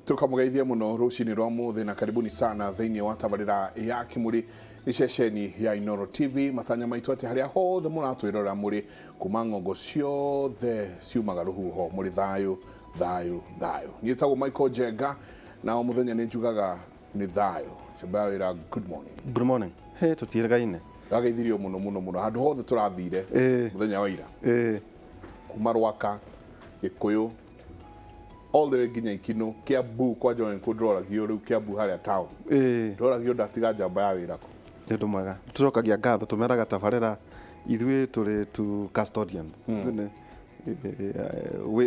Tukamũgeithia mũno rũcinĩ rwa mũthĩ na karibuni sana thĩinĩ wa tabarĩra ya Kĩmũrĩ nĩ ceceni ya Inoro TV. Matanya maitũ atĩ harĩa hothe mũratwĩrora mũrĩ kuma ng'ongo ciothe ciumaga rũhuho mũrĩ thayũ thayũ thayũ. Niĩ tagwo Michael Njenga na o mũthenya nĩ njugaga nĩ thayũ. Njamba ya wĩra, good morning. Good morning. Hey, tũtiĩrĩgaine. Ndageithirio mũno mũno mũno handũ hothe tũrathire mũthenya wa ira kuma Rwaka, Gĩkũyũ, all the way nginya Ikino, Kiambu kwa John kũ ndĩroragio rĩu Kiambu harĩa town. Ndoragio ndatiga njamba ya wĩra kũ. Nĩ ũndũ mwega. Tũcokagia ngatho tũmeraga tabarĩra ithuĩ tũrĩ tu custodians. Ithuĩ nĩ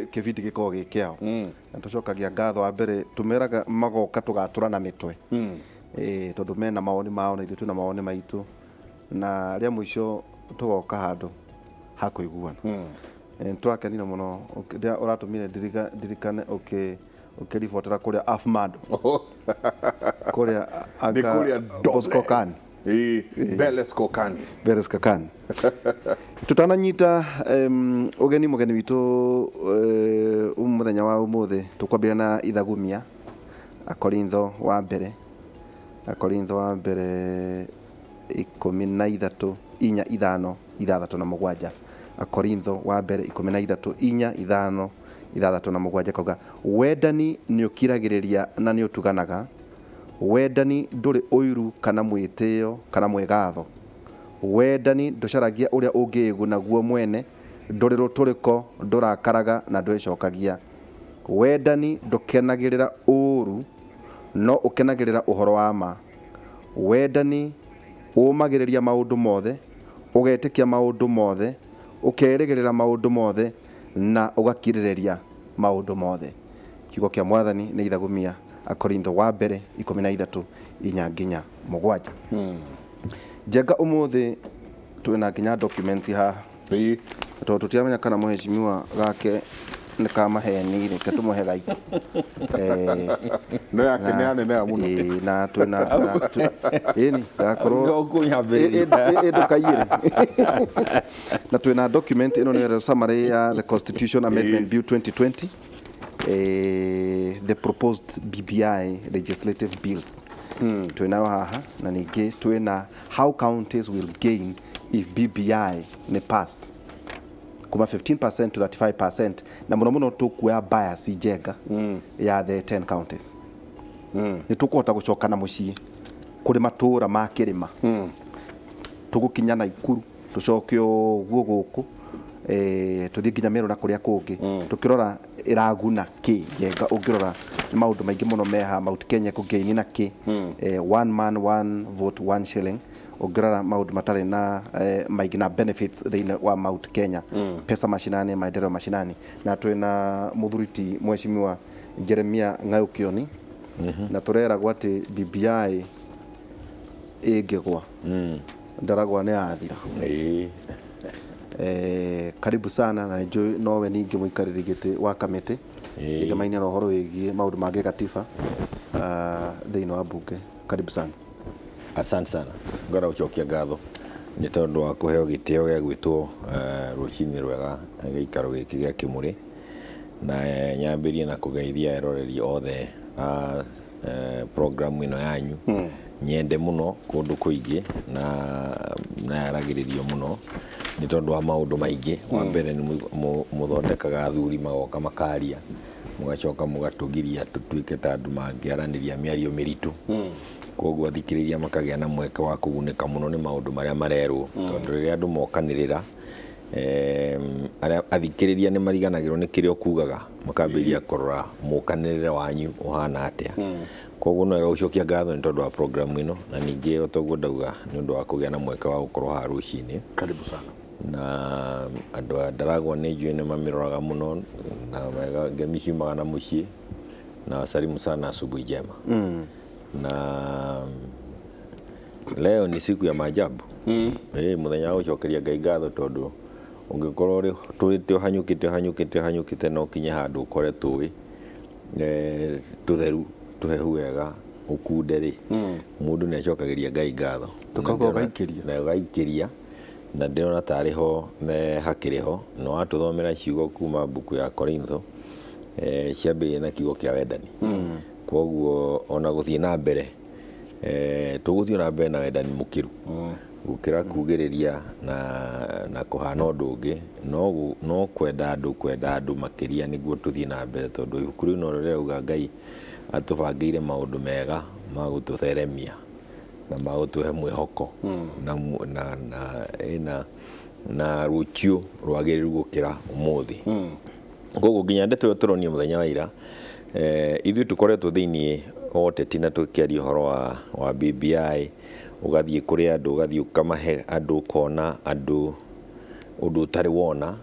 kĩbindi gĩkoragwo gĩ kĩao. Na tũcokagia ngatho wa mbere tũmeraga magoka tũgatũra na mĩtwe. Tondũ mena mawoni mao na ithuĩ twĩna mawoni maitũ. Na rĩa mũico tũgoka handũ ha kũiguana. Nĩtũrakenire mũno rĩrĩa ũratũmire ndirikane ũkĩribotera kũrĩa Afmado. Kũrĩa Nĩ kũrĩa Bosco Kani. Beles Kokani. Beles Kokani. Tũtananyita ũgeni mũgeni witũ mũthenya wa ũmũthĩ, tũkwambĩrĩria na ithagumia Akorintho wa mbere, Akorintho wa mbere 13 4 5 6 na 7. Akorintho wa mbere 13 4 5 6 na 7 kauga wendani nĩ ũkiragĩrĩria na nĩ ũtuganaga, wendani ndũrĩ ũiru kana mwĩtĩo kana mwĩgatho, wendani ndũcaragia ũrĩa ũngĩĩguna guo mwene, ndũrĩ rũtũrĩko, ndũrakaraga na ndwĩcokagia, wendani ndũkenagĩrĩra ũũru no ũkenagĩrĩra ũhoro wa ma, wendani ũũmagĩrĩria maũndũ mothe, ũgetĩkia maũndũ mothe, ũkerĩgĩrĩra maũndũ mothe, na ũgakirĩrĩria maũndũ mothe. Kiugo kĩa Mwathani nĩ ithagumia Akorintho wa mbere 13 4 nginya 7. Njenga ũmũthĩ twĩna nginya document haha. Tondũ tũtiramenya kana mũheshimiwa gake nĩ ka maheni, reke tũmũhe gaitũ. No yake nĩ yaneneha mũno. Na twĩna ĩni gakorwo No kũnyambĩrĩria. Ndũkaiyĩre. Na twĩna document ĩno nĩ summary ya the Constitution Amendment Bill 2020, the proposed BBI legislative bills. Twĩnayo haha na ningĩ twĩna how counties will gain if BBI nĩ passed kuma 15% to 35%, na mũno mũno tũkuoya bias njenga ya the 10 counties. Nĩ tũkũhota gũcoka na mũciĩ kũrĩ matũũra ma kĩrĩma, tũgũkinya Naikuru, tũcoke ũguo gũkũ, tũthiĩ nginya Meru na kũrĩa kũngĩ, tũkĩrora ĩraguna kĩ. Njenga ũngĩrora nĩ maũndũ maingĩ mũno meha Mount Kenya kũgaini na kĩ, one man one vote one shilling, ũngĩrora maũndũ matarĩ na maingĩ na benefits thĩinĩ wa Mount Kenya, pesa mashinani, maendeleo mashinani. Na twĩna mũthuri ti mheshimiwa Jeremia Ng'aũkĩoni, na tũreragwo atĩ BBI ĩngĩgwa Ndaragwa nĩ yathira. Karibu sana, na nĩnjũĩ nowe ningĩ mũikarĩri gĩtĩ wa kamĩtĩ ĩgemaine na ũhoro wĩgiĩ maũndũ ma gĩgatiba thĩinĩ wa mbunge. Karibu sana. Asante sana. Ngorwo gũcokia ngatho nĩ tondũ wa kũheo gĩtĩo gĩa gwĩtwo rũcinĩ rwega gĩikaro gĩkĩ gĩa Kĩmũrĩ, na nyambĩrie na kũgeithia eroreri othe a programu ĩno yanyu nyende mũno kũndũ kũingĩ na yaragĩrĩrio mũno nĩ tondũ wa maũndũ maingĩ. Wa mbere nĩ mũthondekaga athuri magoka makaria, mũgacoka mũgatũgiria tũtuĩke ta andũ mangĩaranĩria mĩario mĩritũ, koguo athikĩrĩria makagĩa na mweke wa kũgunĩka mũno nĩ maũndũ marĩa marerwo, tondũ rĩrĩa andũ mokanĩrĩra arĩa athikĩrĩria nĩ mariganagĩrwo nĩ kĩrĩa ũkugaga, makambĩrĩria kũrora mũkanĩrĩre wanyu ũhana atĩa. Koguo no wega gũcokia ngatho nĩ tondũ wa programu ĩno, na ningĩ o toguo ndauga nĩ ũndũ wa kũgĩa na mweke wa gũkorwo haha rũcinĩ. Karibu sana. Na andũ a Ndaragwa nĩ njũĩ nĩ mamĩroraga mũno, na wega ngemi ciumaga na mũciĩ, na wasalimu sana, asubuhi njema. Na leo ni siku ya maajabu, mũthenya wa gũcokeria Ngai ngatho, tondũ ũngĩkorwo ũrĩ tũrĩte ũhanyũkĩte ũhanyũkĩte ũhanyũkĩte no ũkinye handũ ũkore tũĩ tũtheru tũhehu wega ũkunde rĩ, mũndũ nĩ acokagĩria Ngai ngatho. Tũkauga ũgaikĩria. Na ũgaikĩria, na ndĩrona tarĩ ho hakĩrĩ ho na watũthomera ciugo kuma mbuku ya Korintho. Ciambĩrĩirie na kiugo kĩa wendani. Koguo ona gũthiĩ na mbere, tũgũthiĩ na mbere na wendani mũkĩru gũkĩra kugĩrĩria na kũhana ũndũ ũngĩ, no kwenda andũ, kwenda andũ makĩria nĩguo tũthiĩ na mbere, tondũ ibuku rĩu no rĩrauga Ngai atũbangĩire maũndũ mega ma gũtũtheremia na ma gũtũhe mwĩhoko na rũciũ rwagĩrĩru gũkĩra ũmũthĩ. Koguo nginya ndeto ĩyo tũronio mũthenya wa ira, ithuĩ tũkoretwo thĩiniĩ wa ũteti na tũkĩaria ũhoro wa BBI, ũgathiĩ kũrĩ andũ, ũgathiĩ ũkamahe andũ, ũkona andũ ũndũ ũtarĩ wona.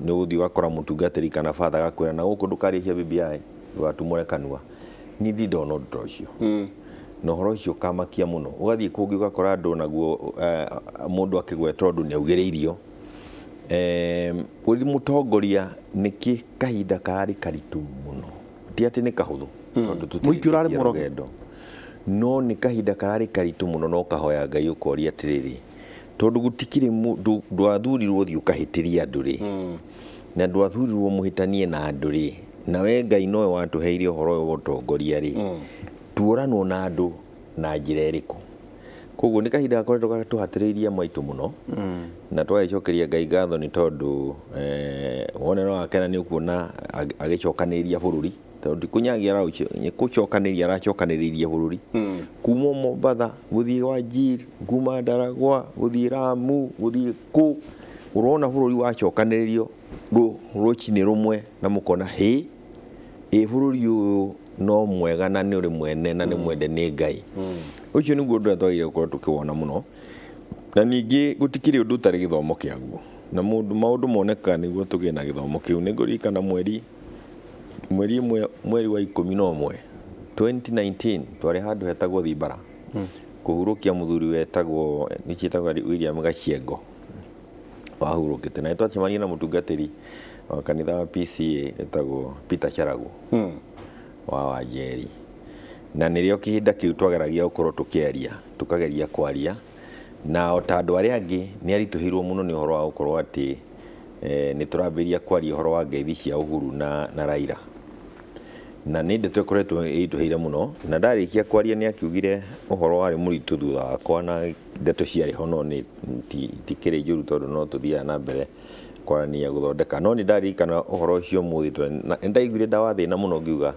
Nĩ ũgũthiĩ ũgakora mũtungatĩri kana batha agakwĩra na gũkũ ndũkarie cia BBI, ndũgatumũre kanua. Niĩ ndirĩ ndona ũndũ ta ũcio. Na ũhoro ũcio ũkamakia mũno. Ũgathiĩ kũngĩ ũgakora andũ naguo, mũndũ akĩgweta ũndũ nĩ augĩrĩirio. Ũrĩ mũtongoria nĩkĩ kahinda kararĩ karitũ mũno, ti atĩ nĩ kahũthũ, tondũ tũtirĩ Mũingĩ ũrarĩ tũthiĩ mũrogi. rũgendo. No nĩ kahinda kararĩ karitũ mũno, no ũkahoya Ngai ũkoria atĩrĩrĩ, tondũ gũtikĩrĩ ndwathurirwo ũthiĩ ũkahĩtĩrie andũ rĩ, na ndwathurirwo mũhĩtanie na andũ rĩ, na we Ngai nowe watũheire ũhoro ũyũ wa ũtongoria rĩ, tuoranwo na andũ na njĩra ĩrĩkũ? Koguo nĩ kahinda gakoretwo gatũhatĩrĩirie maitũ mũno, na twagĩcokeria Ngai ngatho nĩ tondũ, wona no wakena nĩ ũkuona agĩcokanĩrĩria bũrũri, tondũ ti kũnyagia nĩ gũcokanĩrĩria aracokanĩrĩirie bũrũri. Kuma Mombatha gũthiĩ Wajir, kuma Ndaragwa gũthiĩ Lamu, gũthiĩ kũ, ũrona bũrũri wacokanĩrĩrio rũcinĩ rũmwe, na mũkona hĩ, ĩ bũrũri ũyũ no mwega na nĩ ũrĩ mwene na nĩ mwende nĩ Ngai. Ũcio nĩguo ũndũ ũrĩa twagĩrĩire gũkorwo tũkĩwona mũno. Na ningĩ gũtikĩrĩ ũndũ ũtarĩ gĩthomo kĩaguo, na maũndũ monekaga nĩguo tũgĩe na gĩthomo kĩu. Nĩ ngũririkana mweri ĩmwe, mweri wa 11 2019, twarĩ handũ hetagwo Thimbara kũhurũkia mũthuri wetagwo, nĩciĩtagwo William Gaciengo, wahurũkĩte. Na nĩtwacemanirie na mũtungatĩri wa kanitha wa PCA etagwo Peter Charagu wa Wanjeri, na nĩrĩo kĩhinda kĩu twageragia gũkorwo tũkĩaria, tũkageria kwaria na o ta andũ arĩa angĩ. Nĩ aritũhĩirwo mũno nĩ ũhoro wa gũkorwo atĩ, nĩ tũrambĩrĩria kwaria ũhoro wa ngeithi cia Uhuru na Raila, na nĩ ndeto ĩkoretwo ĩritũhĩire mũno. Na ndarĩkia kwaria nĩ akiugire ũhoro warĩ mũritũ thutha wakwa, na ndeto ciarĩ ho, no nĩ tikĩrĩ njũru tondũ no tũthiaga na mbere kwarania gũthondeka. No nĩ ndaririkana ũhoro ũcio ũmũthĩ, na nĩ ndaiguire ndawathĩna mũno ngiuga,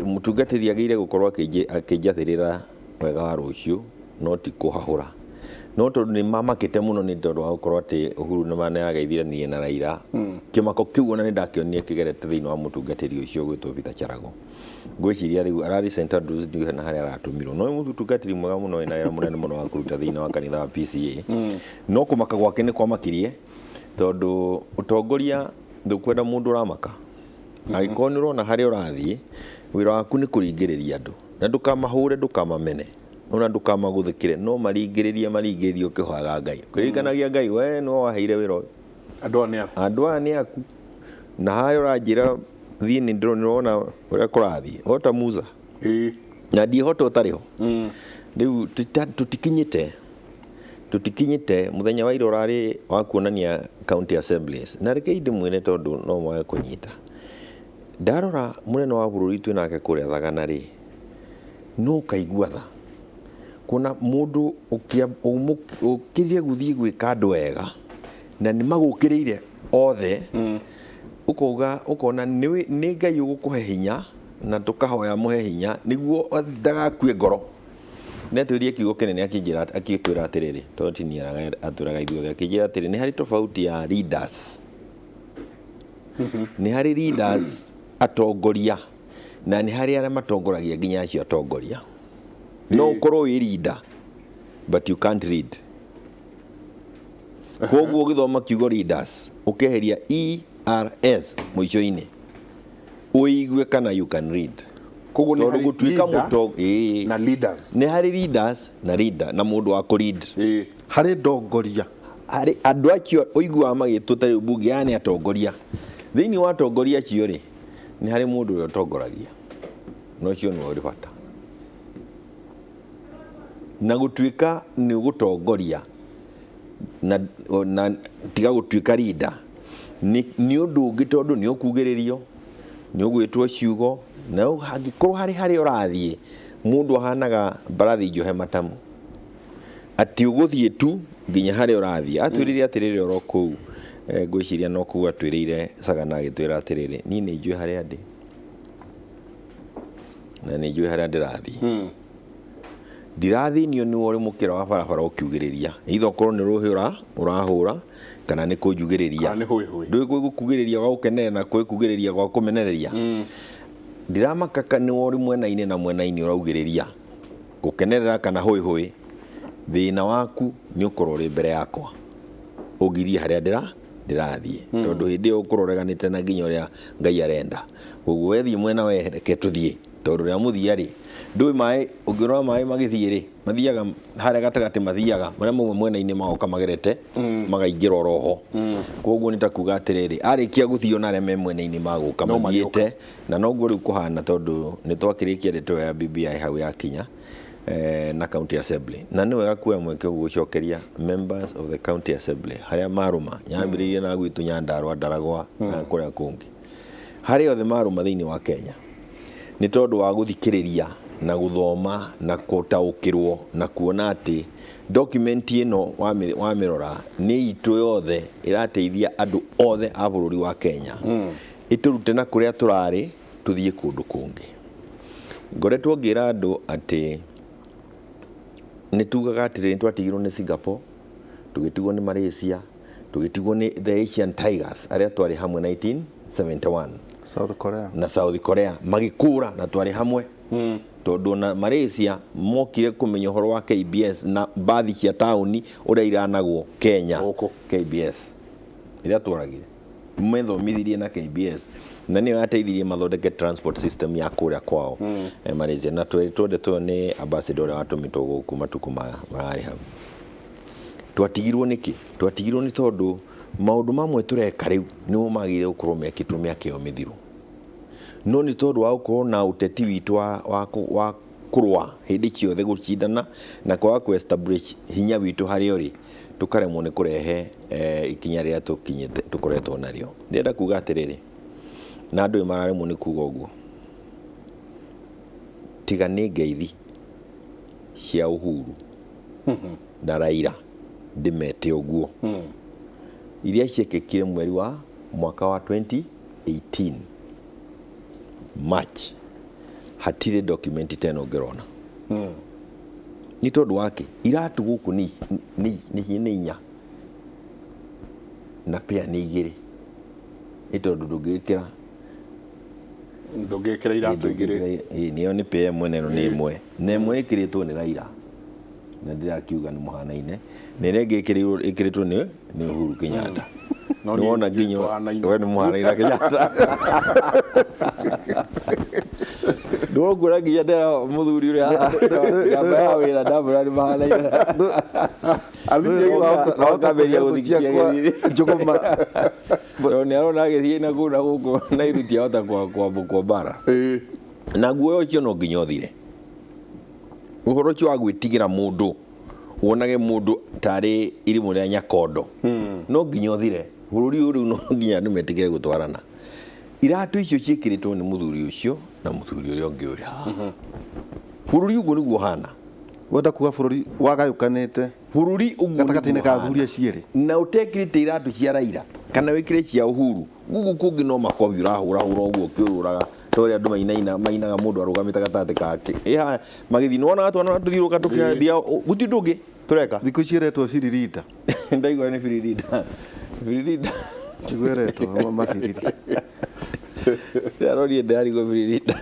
mũtungatĩri agĩrĩire gũkorwo akĩnjathĩrĩra wega wa rũciũ, no ti kũhahũra. No tondũ nĩ mamakĩte mũno nĩ tondũ wa gũkorwo atĩ Uhuru nĩ nĩarageithiranirie na Raila, kĩmako kĩu ona nĩ ndakĩonire kĩgerete thĩinĩ wa mũtungatĩri ũcio ũgwĩtwo Peter Charago. Ngwĩciria rĩu ararĩ St Andrews, ndiũĩ na harĩa aratũmirwo, no nĩ mũtungatĩri mwega mũno wĩna wĩra mũnene mũno wa kũruta thĩinĩ wa kanitha wa PCA. No kũmaka gwake nĩ kwamakirie, tondũ ũtongoria ndũkwenda mũndũ ũramaka. Angĩkorwo nĩ ũrona harĩa ũrathiĩ, wĩra waku nĩ kũringĩrĩria andũ, na ndũkamahũre, ndũkamamene, ona ndũkamagũthĩkĩre, no maringĩrĩrie, maringĩrĩrie ũkĩhoyaga Ngai, ũkĩririkanagia Ngai, we nĩwe waheire wĩra ũyũ. Andũ aya nĩ aku. Andũ aya nĩ aku, na harĩa ũranjĩra thiĩ nĩ ndĩrona ũrĩa kũrathiĩ o ta Musa. Na ndiĩhota ũtarĩ ho. Rĩu tũtikinyĩte mũthenya wa ira ũrarĩ wa kuonania county assemblies, na rekei ndĩmwĩre tondũ no mwage kũnyita. Ndarora mũnene wa bũrũri twĩ nake kũrĩa Thagana rĩ, no ũkaigua tha kuona mũndũ ũkĩrie gũthiĩ gwĩka andũ wega na nĩ magũkĩrĩire othe. Ũkauga ũkona nĩ Ngai ũgũkũhe hinya, na tũkahoya mũhe hinya nĩguo ndagakue ngoro. Nĩatwĩrire kiugo kĩnene, akĩnjĩra, akĩtwĩra atĩrĩrĩ, tondũ ti niĩ atwĩraga ithuothe, akĩnjĩra atĩrĩ, nĩ harĩ tofauti ya leaders, nĩ harĩ leaders atongoria, na nĩ harĩ arĩa matongoragia nginya acio atongoria. No ũkorwo wĩ leader but you can't lead. Koguo ũgĩthoma kiugo leaders, ũkeheria ERS mũico-inĩ, ũigue kana you can read. Koguo nĩ Tondũ harĩ gũtuĩka leader ĩĩ. na leaders. Nĩ harĩ leaders na leader na mũndũ wa kũ lead. Harĩ ndongoria. Harĩ andũ acio ũiguaga magĩtwo ta rĩu mbunge, aya nĩ atongoria. Thĩinĩ wa atongoria acio rĩ, nĩ harĩ mũndũ ũrĩa ũtongoragia, na ũcio nĩwe ũrĩ bata. Na gũtuĩka nĩ ũgũtongoria Na tiga gũtuĩka rinda nĩ ũndũ ũngĩ tondũ nĩ ũkugĩrĩrio, nĩ ũgwĩtwo ciugo, na hangĩkorwo harĩ harĩa ũrathiĩ mũndũ ahanaga mbarathi njohe matamu, atĩ ũgũthiĩ tu nginya harĩa ũrathiĩ. Atwĩrire atĩrĩrĩ oro kũu, ngwĩciria no kũu atwĩrĩire Sagana agĩtwĩra atĩrĩrĩ, niĩ nĩ njũĩ harĩa ndĩ na nĩ njũĩ harĩa ndĩrathiĩ. Ndirathĩnio nĩ ũrĩ mũkĩra wa barabara ũkiugĩrĩria, either ũkorwo nĩ rũhĩ ũrahũra kana nĩ kũnjugĩrĩria. Kana nĩ hũĩ hũĩ. Ndũĩ gwĩ gũkugĩrĩria gwa gũkenerera na kwĩ kugĩrĩria gwa kũmenereria. Ndiramaka nĩ ũrĩ mwena-inĩ na mwena-inĩ ũraugĩrĩria gũkenerera kana hũĩ hũĩ, thĩna waku nĩ ũkorwo ũrĩ mbere yakwa ũngirie harĩa ndĩrathiĩ, tondũ hĩndĩ ĩyo ũkorwo ũreganĩte na nginya ũrĩa Ngai arenda. Koguo wethiĩ mwena we reke tũthiĩ, tondũ rĩrĩa mũthia rĩ ndũĩ maĩ, ũngĩrora maĩ magĩthiĩ rĩ mathiaga harĩa gatagatĩ, mathiaga marĩa mauma mwena-inĩ magoka magerete magaingĩra oroho. Koguo nĩ ta kuga atĩrĩrĩ, arĩkia gũthiĩ ona arĩa me mwena-inĩ magũka mathiĩte, na noguo rĩu kũhana, tondũ nĩ twakĩrĩkia ndeto ya BBI hau yakinya na county assembly, na nĩ wega kuoya mweke ũguo gũcokeria members of the county assembly harĩa marũma yambĩrĩirie na gwitũ Nyandarua, Ndaragwa na kũrĩa kũngĩ, harĩa othe marũma thĩinĩ wa Kenya, nĩ tondũ wa gũthikĩrĩria na gũthoma na gũtaũkĩrwo na kuona atĩ document ĩno wamĩrora nĩ itũ yothe ĩrateithia andũ othe a bũrũri wa Kenya, ĩtũrute na kũrĩa tũrarĩ tũthiĩ kũndũ kũngĩ. Ngoretwo ngĩra andũ atĩ nĩ tugaga atĩrĩrĩ, nĩ twatigirwo nĩ Singapore, tũgĩtigwo nĩ Malaysia, tũgĩtigwo nĩ the Asian Tigers arĩa twarĩ hamwe 1971, South Korea na South Korea magĩkũra na twarĩ hamwe, tondũ na Malaysia mokire kũmenya ũhoro wa KBS na mbathi cia taũni ũrĩa iranagwo Kenya. KBS ĩrĩa twaragire methomithirie na KBS, na nĩyo yateithirie mathondeke transport system ya kũrĩa kwao Malaysia. Na tweritwo ndeto ĩyo nĩ ambassador ũrĩa watũmĩtwo gũkũ matukũ mararĩ hau. Twatigirwo nĩkĩ? Twatigirwo nĩ tondũ maũndũ mamwe tũreka rĩu nĩmo magĩrĩire gũkorwo mekĩtwo mĩaka ĩyo mĩthiru, no nĩ tondũ wa gũkorwo na ũteti witũ wa kũrũa hĩndĩ ciothe, gũcindana na kwaga kũ establish hinya witũ harĩa ũrĩ, tũkaremwo nĩ kũrehe ikinya rĩrĩa tũkinyĩte tũkoretwo narĩo. Ndĩrenda kuga atĩrĩrĩ, na andũ mararemwo nĩ kuga ũguo, tiga nĩ ngeithi cia Uhuru na Raila ndĩmete ũguo, iria ciekĩkire mweri wa mwaka wa 2018 March, hatirĩ document tena ũngĩrona. Nĩ tondũ wake iratũ gũkũ nĩ inya na pĩa nĩ igĩrĩ, nĩ tondũ ndũngĩkĩra iratũ igĩrĩ. Nĩyo nĩ pĩa ĩmwe na ĩno nĩ ĩmwe, na ĩmwe ĩkĩrĩtwo nĩ Raila na ndĩrakiuga nĩ mũhanaine, na ĩrĩa ĩngĩ ĩkĩrĩtwo nĩ Uhuru Kenyatta. Nĩwona nginya we nĩ mũhanaine Kenyatta. Ndũkuona nginya ndera mũthuri ũrĩa ngamba ya wĩra ndamwĩra nĩ mahanaine. Akambĩrĩria gũthikia njũgũma, tondũ nĩ arona agĩthiĩ na kũu na gũkũ na iruti ahota kwambũkwo mbara. Na guoya ũcio no nginya ũthire. Ũhoro ũcio wa gwĩtigĩra mũndũ, wonage mũndũ tarĩ irimũ rĩa nyakondo, no nginya ũthire. Bũrũri ũyũ rĩu no nginya andũ metĩkĩre gũtwarana. Iratũ icio ciĩkĩrĩtwo nĩ mũthuri ũcio na mũthuri ũrĩa ũngĩ ũrĩa haha. Bũrũri ũguo nĩguo ũhana. Wenda kuga bũrũri wagayũkanĩte bũrũri ũguo gatagatĩ-inĩ ka athuri acio erĩ, na ũtekĩrĩte iratũ cia Raila kana wĩkĩre cia Uhuru, gũkũ kũngĩ no makobi ũrahũrahũra ũguo ũkĩũrũraga ta ũrĩa andũ mainaga mũndũ arũgamĩte gatagatĩ kake. Ĩ magĩthiĩ nĩwonaga twana tũthiũrũrũka tũkĩthia, gũtirĩ ũndũ ũngĩ tũreka. Thikũ ici ĩretwo biririnda. Ndaigua nĩ biririnda. Biririnda. Tiguo ĩretwo mabiriri. Ndĩrarorie ndĩrarigwo biririnda.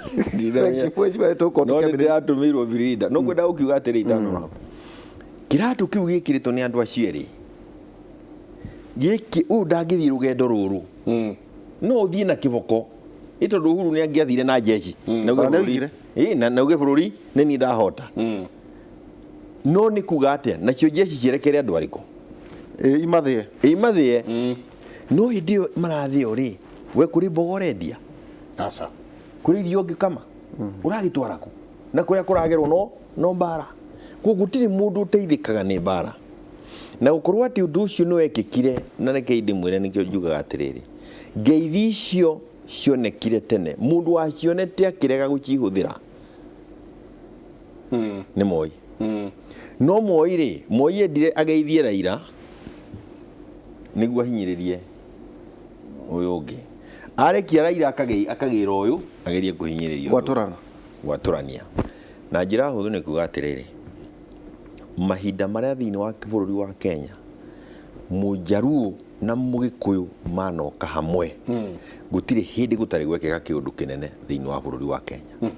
No nĩ ndĩratũmĩirwo biririnda. No ngwenda gũkiuga atĩrĩ itanora. Kĩratũ kĩu gĩkĩrĩtwo nĩ andũ acio erĩ, gĩkĩ ũyũ ndangĩthiĩ rũgendo rũrũ, no ũthiĩ na kĩboko, nĩ tondũ Uhuru nĩ angĩathire na jeshi na uge bũrũri nĩ niĩ ndahota. No nĩ kuga atĩa nacio jeshi cierekere andũ arĩkũ? Imathĩe. Imathĩe. No hĩndĩ ĩyo marathĩo rĩ, we kũrĩ mboga ũrendia? Aca. Kũrĩ irio ũngĩkama? Ũragĩtwara kũ? Na kũrĩa kũragerwo no mbara. Koguo gũtirĩ mũndũ ũteithĩkaga nĩ mbara. Na gũkorwo atĩ ũndũ ũcio nĩ wekĩkire, na reke ndĩmwĩre nĩkĩo njugaga atĩrĩrĩ, ngeithi icio cionekire tene, mũndũ wacionete akĩrega gũcihũthĩra nĩ Moi. No Moi rĩ, Moi endire ageithie Raila nĩguo ahinyĩrĩrie ũyũ ũngĩ. Arekia Raila akagĩra ũyũ agerie kũhinyĩrĩria ũyũ. Gwatũrana. Gwatũrania. Na njĩra hũthũ nĩ kuga atĩrĩrĩ, mahinda marĩa thĩinĩ wa bũrũri wa Kenya Mũjaruo na Mũgĩkũyũ manoka hamwe, gũtirĩ hĩndĩ gũtarĩ gwekĩka kĩũndũ kĩnene thĩinĩ wa bũrũri wa Kenya.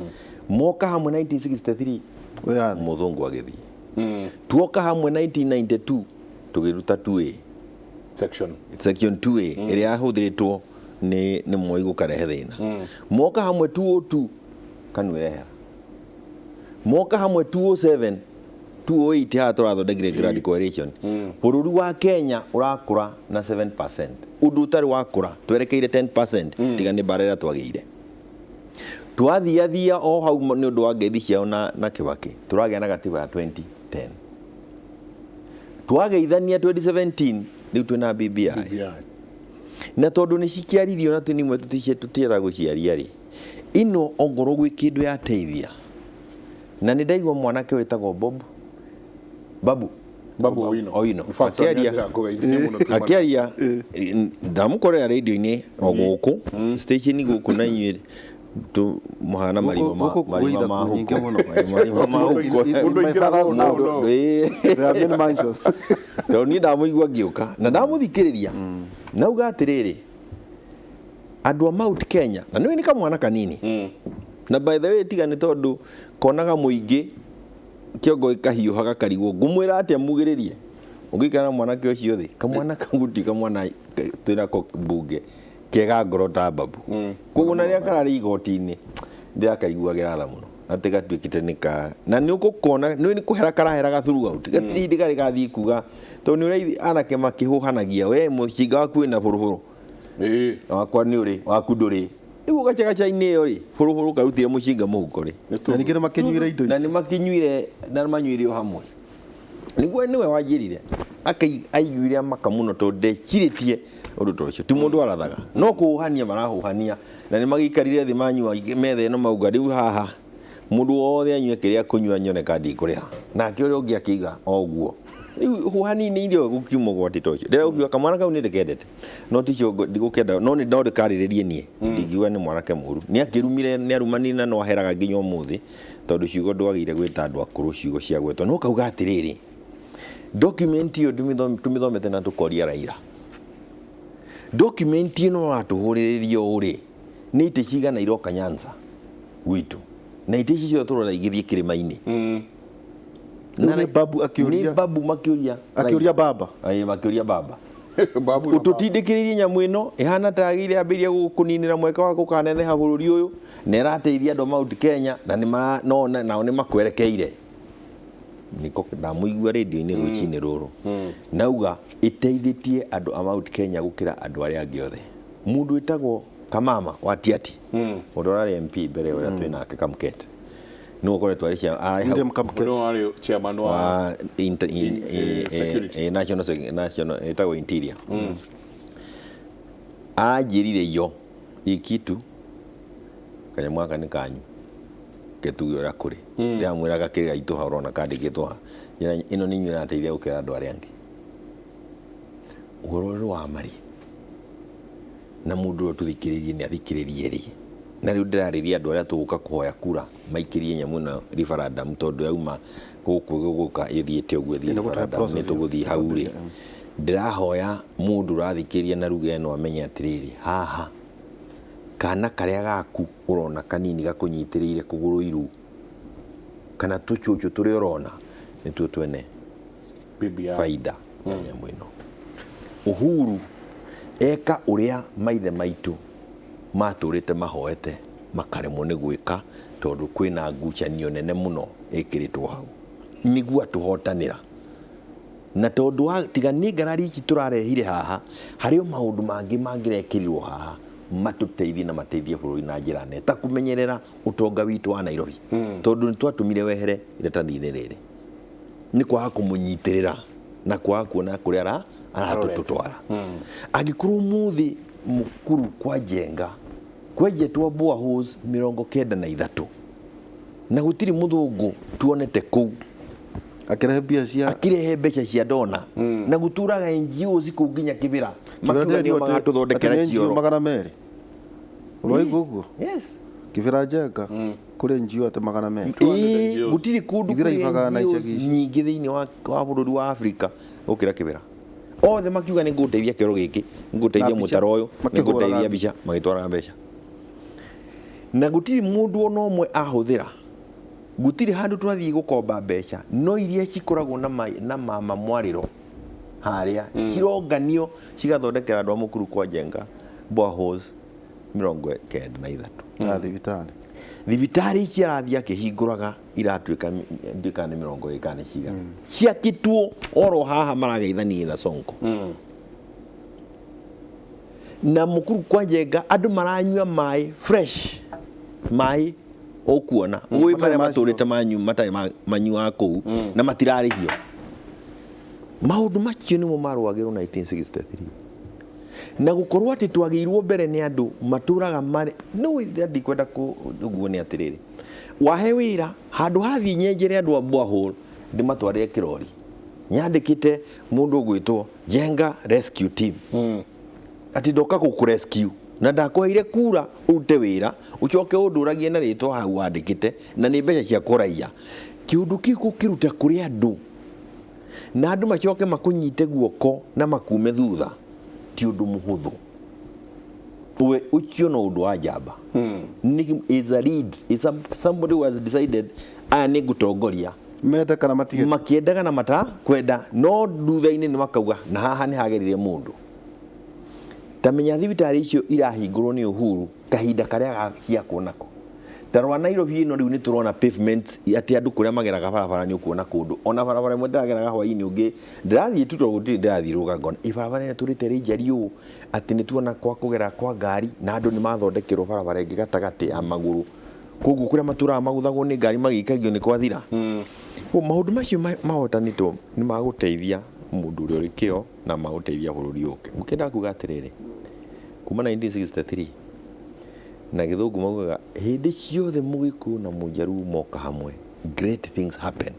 Moka hamwe 1963 Wĩyathi. mũthũngũ agĩthiĩ. Tuoka hamwe 1992 tũgĩruta 2A section section 2A ĩrĩa yahũthĩrĩtwo nĩ Moi gũkarehe thĩna. Moka hamwe 202 KANU ĩrehera. Moka hamwe 207 208 haha tũrathondekire Grand Coalition. Bũrũri wa Kenya ũrakũra na 7%, ũndũ ũtarĩ wakũra twerekeire 10% tiga nĩ mbara ĩrĩa twagĩire. Twathiathia o hau nĩ ũndũ wa ngeithi ciao na Kibaki tũragĩa na gatiba ya 2010. Twageithania 2017 rĩu twĩna BBI. BBI. Na tondũ nĩ cikĩaririo na tũnimwe tũtienda gũciaria rĩ, ĩno ongorwo gwĩ kĩndũ yateithia. Na nĩ ndaigua mwanake wĩtagwo Bob Babu Babu Owino. Owino. In fact, Akĩaria- nĩ kũgeithia mũno tuma- akĩaria ndamũkorera radio-inĩ o gũkũ station gũkũ na inyuĩ tu mũhana marima ma Gũkũ gwĩ marima ma ithako nyingĩ huko. mũno. Marima ma huko. In Mũndũ my aingĩra father's mũno, house, no. there are many mansions. Tondũ niĩ ndamũigua ngĩũka na ndamũthikĩrĩria nauga atĩrĩrĩ, andũ a Mount Kenya na nĩwe nĩ kamwana kanini na by the way tiga nĩ tondũ konaga mũingĩ kĩongo gĩkahiũha gakarigwo ngũmwĩra atĩa mugĩrĩrie ũngĩikara na mwanake ũcio thĩ kamwana kau ti kamwana twĩnako mbunge kega ngoro ta Babu. Koguo na rĩrĩa kararĩ igoti-inĩ ndĩrakaiguagĩra tha mũno atĩ gatuĩkĩte nĩ ka na nĩ ũgũkona nĩ nĩ kũhera karahera throughout gatirĩ hĩndĩ karĩ gathiĩ kuga tondũ nĩ ũraithi anake makĩhũhanagia we mũcinga waku wĩna bũrũbũrũ Ĩĩ. wakwa nĩ ũrĩ waku ndũrĩ rĩu gacagaca-inĩ ĩyo rĩ bũrũbũrũ karutire mũcinga mũhuko rĩ Na ningĩ nĩ makĩnyuire indo na ici. nĩ makinyuire na nĩ manyuire o hamwe nĩguo nĩwe wanjĩrire aiguire amaka mũno tondũ ndecirĩtie ũndũ ta ũcio ti mũndũ arathaga no kũhũhania marahũhania na nĩ magĩikarire thĩ manyua metha ĩno mauga rĩu haha mũndũ wothe anyue kĩrĩa akũnyua nyone ka ndikũrĩha nake ũrĩa ũngĩ akĩiga o ũguo rĩu hũhani-inĩ irio gũkiuma ũgwati ta ũcio ndĩra kamwana kau nĩ ndĩkendete no ticio ndigũkenda no nĩ no ndĩkarĩrĩrie niĩ ndingiuga nĩ mwanake mũru nĩ akĩrumire nĩ arumanire na no aheraga nginya ũmũthĩ tondũ ciugo ndwagĩrĩire gwĩta andũ akũrũ ciugo cia gwetwo no kauga atĩrĩrĩ document ĩyo tũmĩthomete na tũkoria Raila document ĩno ũratũhũrĩrĩria ũũ rĩ nĩ itĩ cigana iroka Nyanza gwitũ na itĩ ici ciothe tũrona igĩthiĩ kĩrĩma-inĩ. Rĩu nĩ Babu akĩũria- nĩ Babu makĩũria Akĩũria baba. Ĩĩ, makĩũria baba Babu na tũtindĩkĩrĩrie nyamũ ĩno ĩhana ta yagĩrĩire yambĩrĩria kũninĩra mweke wa gũkaneneha bũrũri ũyũ na ĩrateithia andũ a Mount Kenya na nĩ mara no nao nĩ makwerekeire niko ndamũigua radio-inĩ rũcinĩ rũrũ nauga ĩteithĩtie andũ a Mount Kenya gũkĩra andũ arĩa angĩ othe. Mũndũ wĩtagwo Kamama wa Tiaty ũrĩa ũrarĩ MP mbere ũrĩa twĩ nake Kamket nĩwe ũkoretwo arĩ arĩ hau William Kamket. Ũrĩa warĩ chairman wa wa security. National national ĩtagwo interior anjĩrire iyo ikitu kanyamũ gaka nĩ kanyu ketuge ũrĩa kũrĩ ndĩramwĩra gakĩrĩ gaitũ ha ũrona kandĩkĩtwo ha ĩno nĩ inyuĩ ĩrateithia gũkĩra andũ arĩa angĩ ũhoro ũrĩ wa marĩ na mũndũ ũrĩa tũthikĩrĩrie nĩ athikĩrĩrie rĩ na rĩu ndĩrarĩria andũ arĩa tũgũka kũhoya kura maikĩrie nyamũ ĩno referendum tondũ yauma gũkũ gũgũka ĩthiĩte ũguo ĩthiĩ Ĩno gũtũhe referendum nĩ process ĩyo. tũgũthiĩ hau rĩ ndĩrahoya mũndũ ũrathikĩrĩria na ruga ĩno amenye atĩrĩrĩ haha kana karĩa gaku ũrona kanini gakũnyitĩrĩire kũgũrũ iru kana tũcũcũ tũrĩa ũrona nĩtuo twene BBI. faida ya nyamũ ĩno. Uhuru eka ũrĩa maithe maitũ matũrĩte mahoete makaremwo nĩ gwĩka tondũ kwĩna ngucanio nene mũno ĩkĩrĩtwo hau nĩguo atũhotanĩra na tondũ wa tiga nĩ ngarari ici tũrarehire haha harĩ o maũndũ mangĩ mangĩrekĩrirwo haha matũteithie na mateithie bũrũri na njĩra nene ta kũmenyerera ũtonga witũ wa Nairobi tondũ nĩ twatũmire wehere iratathi-inĩ rĩrĩ nĩ kwaga kũmũnyitĩrĩra Na kwaga kuona kũrĩa aratũtwara. Angĩkorwo mũthĩ Mũkuru kwa Njenga kwenjetwo boreholes 93 na gũtirĩ mũthũngũ tuonete kũu akĩrehe mbia cia akirehe mbeca cia dona, na gũturaga NGOs kũu nginya Kĩbĩra, makiuga nĩo magatũthondekera Atĩ nĩ NGO cioro. 200, ũraigua ũguo? Yes. Kĩbĩra Njenga kũrĩ NGO atĩ 200. 200 Ĩĩ, NGOs. gũtirĩ kũndũ Ithiraibaga kũrĩ na NGOs icagi ici. nyingĩ thĩinĩ wa bũrũri wa Afrika gũkĩra Kĩbĩra. Othe makiuga nĩ ngũteithia kĩoro gĩkĩ, ngũteithia Na mbica. mũtaro ũyũ, nĩ Makĩhũraga ngũteithia mbica, magĩtwaraga mbeca, na gũtirĩ mũndũ ona ũmwe ahũthĩra. Gũtirĩ handũ twathiĩ gũkomba mbeca, no iria cikoragwo na mama mwarĩro harĩa cironganio cigathondekera andũ a Mũkuru kwa Njenga boreholes 93. Na thibitarĩ. Thibitarĩ ici arathiĩ akĩhingũraga iratuĩka nduĩka nĩ 20 kana nĩ cigana ciakĩtwo oro haha marageithania na Sonko. Na Mũkuru kwa Njenga andũ maranyua maĩ fresh, maĩ ũkuona ũĩ Matarĩ marĩa macio. matũrĩte manyu matarĩ manyuaga kũu na matirarĩhio. Maũndũ macio nĩmo marũagĩrwo 1963 na gũkorwo atĩ twagĩirwo mbere nĩ andũ matũraga marĩ no ndikwenda ũguo. Nĩ atĩrĩrĩ, wahe wĩra handũ hathiĩ nyenjere andũ a borehole, ndĩmatwarĩre kĩrori nyandĩkĩte mũndũ ũgwĩtwo Njenga Rescue Team, atĩ ndoka gũkũ rescue na ndakũheire kura ũrute wĩra, ũcoke ũndũragie na rĩtwa hau wandĩkĩte na nĩ mbeca cia kũraiya. Kĩũndũ kĩu gũkĩruta kũrĩ andũ na andũ macoke makũnyite guoko na makume thutha ti ũndũ mũhũthũ. We ũcio no ũndũ wa njamba. Nĩ is a lead, is a, somebody who has decided aya nĩ ngũtongoria. Mende kana matige. Makiendaga na mata kwenda, no thutha-inĩ nĩ makauga na haha nĩ hagerire mũndũ. Ta menya thibitarĩ icio irahingũrwo nĩ Uhuru kahinda karĩa ciakwo nako ta rwa Nairobi ĩno rĩu nĩ tũrona pavement atĩ andũ kũrĩa mageraga barabara nĩ ũkuona kũndũ ona barabara ĩmwe ndĩrageraga hwaĩ-inĩ ũngĩ ndĩrathiĩ tu tondũ gũtirĩ ndĩrathiĩ rũga ngona ĩ barabara ĩrĩa tũrĩte rĩ njariĩ ũũ atĩ nĩ tuona kwa kũgera kwa ngari na andũ nĩ mathondekerwo barabara ĩngĩ gatagatĩ ya magũrũ, koguo kũrĩa matũraga magũthagwo nĩ ngari magĩikagio nĩ kwathira. Maũndũ macio mahotanĩtwo nĩ magũteithia mũndũ ũrĩa ũrĩ kĩo na magũteithia bũrũri ũke. Ngũkĩenda kuga atĩrĩrĩ, kuma 1963 na gĩthũngũ maugaga hĩndĩ ciothe Mũgĩkũyũ na Mũnjaruo moka hamwe, great things happen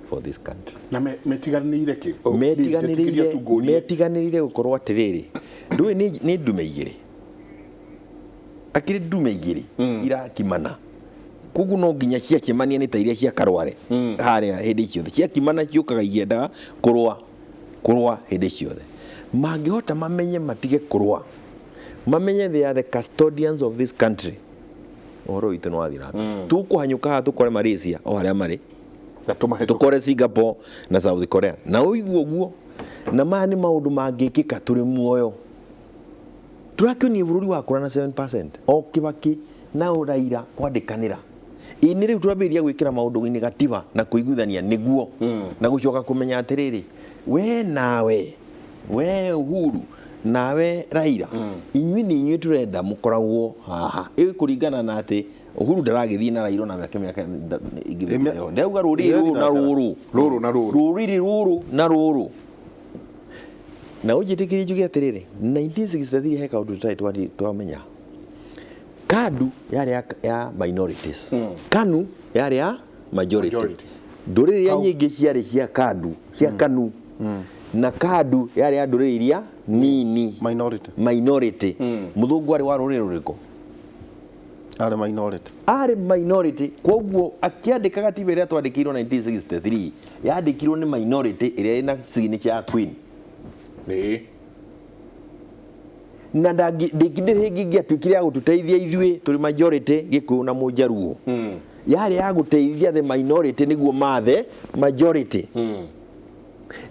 for this country. Na metiganĩire kĩ? Oh, please, njĩtĩkĩria Metiganĩrĩire tu ngũrie. Metiganĩrĩire gũkorwo atĩrĩrĩ, ndũĩ nĩ ndume igĩrĩ, akĩrĩ ndume igĩrĩ irakimana, koguo no nginya ciakimania nĩ ta iria cia Karware harĩa hĩndĩ ciothe ciakimana ciũkaga igiendaga kũrũa kũrũa hĩndĩ ciothe. Mangĩhota mamenye matige kũrũa, mamenye they are the custodians of this country, ũhoro witũ nĩ wathiĩ na mbere. Tũkũhanyũka haha tũkore Malaysia o harĩa marĩ, Na tũmahĩtũke. Tũkore Singapore na South Korea na ũiguo ũguo. Na maya nĩ maũndũ mangĩkĩka tũrĩ muoyo. Tũrakĩonie bũrũri wakũra na 7% o Kibaki na Raila kwandĩkanĩra. Ĩ nĩ rĩu twambĩrĩria gwĩkĩra maũndũ-inĩ gatiba na kũiguithania nĩguo na gũcoka kũmenya atĩrĩrĩ, we nawe, we Uhuru nawe Raila, inyuĩ nĩ inyuĩ tũrenda mũkoragwo haha. Ĩ kũringana na atĩ Uhuru ndaragĩthiĩ na Raila ona mĩaka ĩngĩ ndĩrauga rũrĩrĩ rũrũ na rũrũ. Rũrũ na rũrũ. Rũrĩrĩ rũrũ na rũrũ. Na ũnjĩtĩkĩrie njuge atĩrĩrĩ, 1963 he kaũndũ tũtarĩ twamenya. KADU yarĩ ya minorities, KANU yarĩ ya majority. Majority. Ndũrĩrĩ iria nyingĩ ciarĩ cia KADU, cia KANU, na KADU yarĩ ya ndũrĩrĩ iria nini. Minority. Minority. Mũthũngũ arĩ wa rũrĩrĩ rũrĩkũ? Arĩ minority. Arĩ minority. Koguo akĩandĩka gatiba ĩrĩa twandĩkĩirwo 1963 yandĩkirwo nĩ minority ĩrĩa ĩna signature ya queen. Nĩ Na ndĩngĩ hĩngĩ ingĩatuĩkire ya gũtũteithia ithuĩ tũrĩ majority Gĩkũyũ na Mũnjaruo, yarĩ ya gũteithia the minority nĩguo mathe majority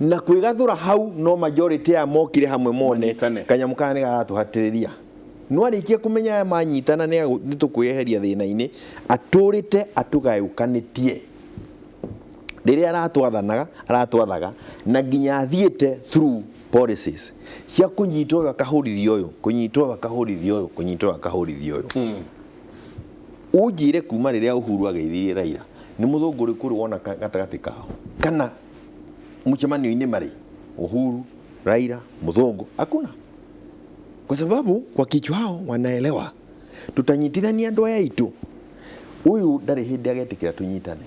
na kwĩgathũra hau. No majority aya mokire hamwe mone Manyitane. kanyamũ kaya nĩ garatũhatĩrĩria. No arĩkia kũmenya aya manyitana nĩ tũkwĩyeheria thĩna-inĩ. Atũrĩte atũgayũkanĩtie rĩrĩa aratwathanaga, aratwathaga na nginya athiĩte through policies cia kũnyita ũyũ akahũrithia ũyũ, kũnyita ũyũ akahũrithia ũyũ, kũnyita ũyũ akahũrithia ũyũ. Ũnjĩre kuma rĩrĩa Uhuru ageithirie Raila, nĩ mũthũngũ ũrĩkũ ũrĩ wona gatagatĩ kao kana mũcemanio-inĩ marĩ? Uhuru, Raila, Muthongo, hakuna. Kwa sababu kwa kichwa hao wanaelewa tutanyitithania andũ aya aitũ. Ũyũ ndarĩ hĩndĩ agetĩkĩra tũnyitane.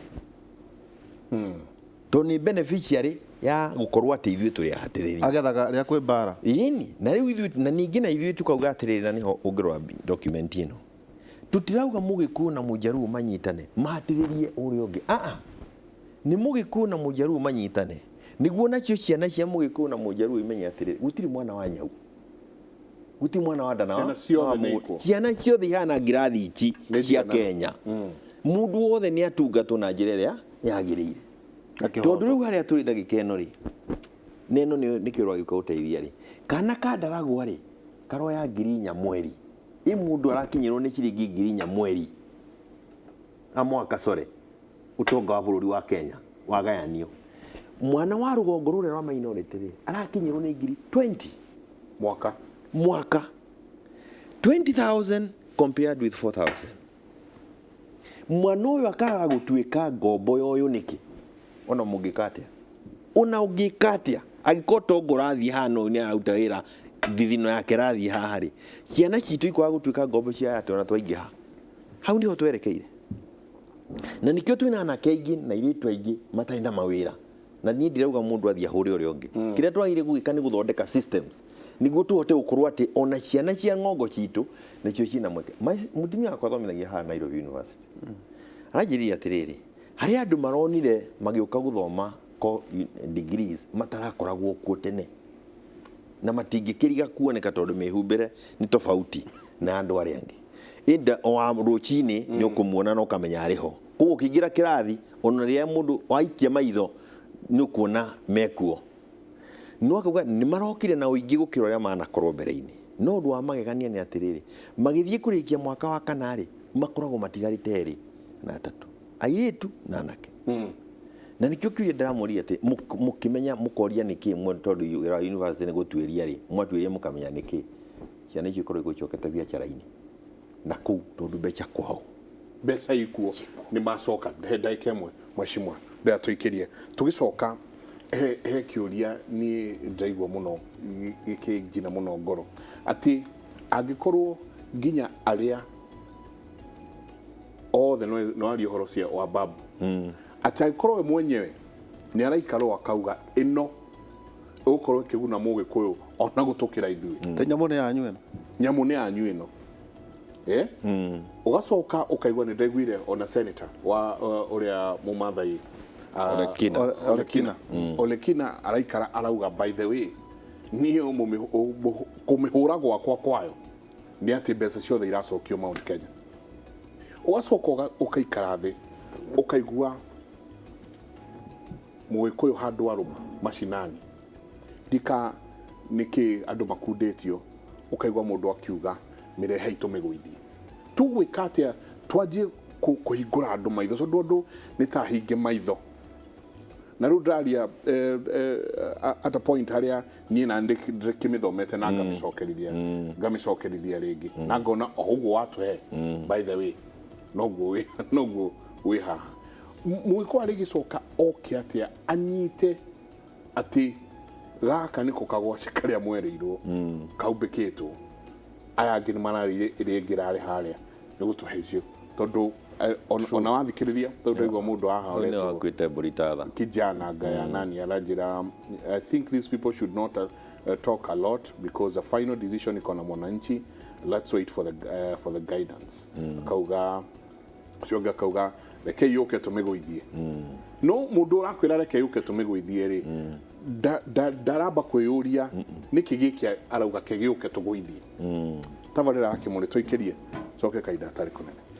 Tondũ nĩ beneficiary ya gũkorwo atĩ ithuĩ tũrĩ ahatĩrĩri. Agethaga rĩrĩa kwĩ mbara. Ĩni, na rĩu ithuĩ na ningĩ na ithuĩ tukauga atĩrĩrĩ, na nĩho ũngĩrora document ĩno. Tũtirauga Mũgĩkũyũ na Mũjaruo manyitane mahatĩrĩrie ũrĩa ũngĩ. Aa, nĩ Mũgĩkũyũ na Mũjaruo manyitane nĩguo nacio ciana cia Mũgĩkũyũ na Mũjaruo imenye atĩrĩrĩ, gũtirĩ mwana wa nyau, gũtirĩ mwana wa ndana. Ciana ciothe nĩ equal. Ciana ciothe ihana ngirathi ici Nĩ cia ciana. Kenya. Mũndũ wothe nĩ atungatwo na njĩra ĩrĩa yagĩrĩire. Tondũ rĩu harĩa tũrĩ ndagĩka ĩno rĩ, na ĩno nĩkĩo rwagĩũka gũteithia rĩ, kana ka ndaragwa rĩ karoya 4,000 mweri. Ĩ mũndũ arakinyĩrwo nĩ ciringi 4,000 mweri a mwaka, sorry, ũtonga wa bũrũri wa Kenya wagayanio. Mwana wa rũgongo rũrĩa rwa minority rĩ arakinyĩrwo nĩ ngiri 20 mwaka. Mwaka 20,000 compared with 4,000. Mwana ũyũ akaga gũtuĩka ngombo ya ũyũ nĩkĩ? Ona mũngĩka atĩa, ona ũngĩka atĩa, angĩkorwo tongo ũrathiĩ haha na ũyũ nĩ araruta wĩra thithino yake rathiĩ haha rĩ, ciana citũ ikwaga gũtuĩka ngombo cia aya atĩ ona twaingĩha. Hau nĩho twerekeire, na nikĩo twĩna anake aingĩ na airĩtu aingĩ matarĩ na mawĩra. Na niĩ ndirauga mũndũ athiĩ ahũre ũrĩa ũngĩ. Kĩrĩa twagĩrĩire gwĩka nĩ gũthondeka systems nĩguo tũhote gũkorwo atĩ ona ciana cia ng'ongo citũ nacio ciĩna mweke. Mũtumia wakwa athomithagia haha Nairobi University. Aranjĩrire atĩrĩrĩ, harĩ andũ maronire magĩũka gũthoma degrees matarakoragwo kuo tene, na matingĩkĩriga kuoneka tondũ mĩhumbĩre nĩ tofauti na andũ arĩa angĩ. Ĩnda o wa rũcinĩ nĩ ũkũmuona na ũkamenya arĩ ho. Koguo ũkĩingĩra kĩrathi, ona rĩrĩa mũndũ waikia maitho nĩ ũkuona mekuo. No akauga nĩ marokire na ũingĩ gũkĩra ũrĩa manakorwo mbere-inĩ. No ũndũ wa magegania nĩ atĩrĩrĩ, magĩthiĩ kũrĩkia mwaka wa kana rĩ, makoragwo matigarĩte erĩ na atatũ, airĩtu na anake. Na nĩkĩo kĩũria ndĩramũria atĩ mũkĩmenya mũkoria nĩkĩ, tondũ wĩra wa university nĩ gũtuĩria rĩ, mwatuĩria mũkamenya nĩkĩ ciana icio ikoragwo igũcokete biacara-inĩ na kũu, tondũ mbeca kwao. Mbeca ikuo nĩ macoka. He ndagĩka ĩmwe, mheshimiwa, ndĩra tũikĩrie tũgĩcoka. He kĩũria niĩ ndĩraigua mũno gĩkĩnjina mũno ngoro, atĩ angĩkorwo nginya arĩa othe no arie ũhoro cia wa babu, atĩ angĩkorwo we mwenyewe nĩ araikara o akauga ĩno ĩgũkorwo ĩkĩguna Mũgĩkũyũ ona gũtũkĩra ithuĩ. Te nyamũ nĩ yanyu ĩno. Nyamũ nĩ yanyu ĩno. Ũgacoka ũkaigua nĩ ndaiguire ona senator wa ũrĩa Mũmathai, Olekina. Olekina. Olekina araikara arauga, by the way, niĩ kũmĩhũra gwakwa kwayo nĩ atĩ mbeca ciothe iracokio Mount Kenya. Ũgacoka ũkaikara thĩ ũkaigua Mũgĩkũyũ handũ arũma macinani ndika nĩkĩ andũ makundĩtio, ũkaigua mũndũ akiuga mĩrehe tũmĩgũithie. Tũgwĩka atĩa twanjie kũhingũra andũ maitho, tondũ andũ nĩ ta hinge maitho? Na rĩu ndĩraria at a point harĩa niĩ na ndĩkĩmĩthomete na ngamĩcokerithia rĩngĩ na ngona o ũguo watũhe, by the way, noguo wĩ haha. Mũgĩkũyũ arĩgĩcoka oke atĩa anyite atĩ gaka nĩko kagwaci karĩa mwerĩirwo kaumbĩkĩtwo, aya angĩ nĩ mararĩire ĩrĩa ĩngĩ ĩrarĩ harĩa nĩ gũtũhe icio? Tondũ ona wathikĩrĩria, tondũ ndaigua mũndũ haha nĩ ũretwo wakuĩte mbũri tatha. Kijana Gaya nani aranjĩra, I think these people should not talk a lot because the final decision iko na mwananchi. Let's wait for the guidance. Akauga ũcio ũngĩ akauga reke yũke tũmĩgũithie. No mũndũ ũrakwĩra reke yũke tũmĩgũithie rĩ, ndaramba kwĩyũria nĩkĩ gĩkĩ arauga kĩgĩũke tũgũithie. Tabarĩra ya Kĩmũrĩ tũikĩrie coke kahinda hatarĩ kũnene.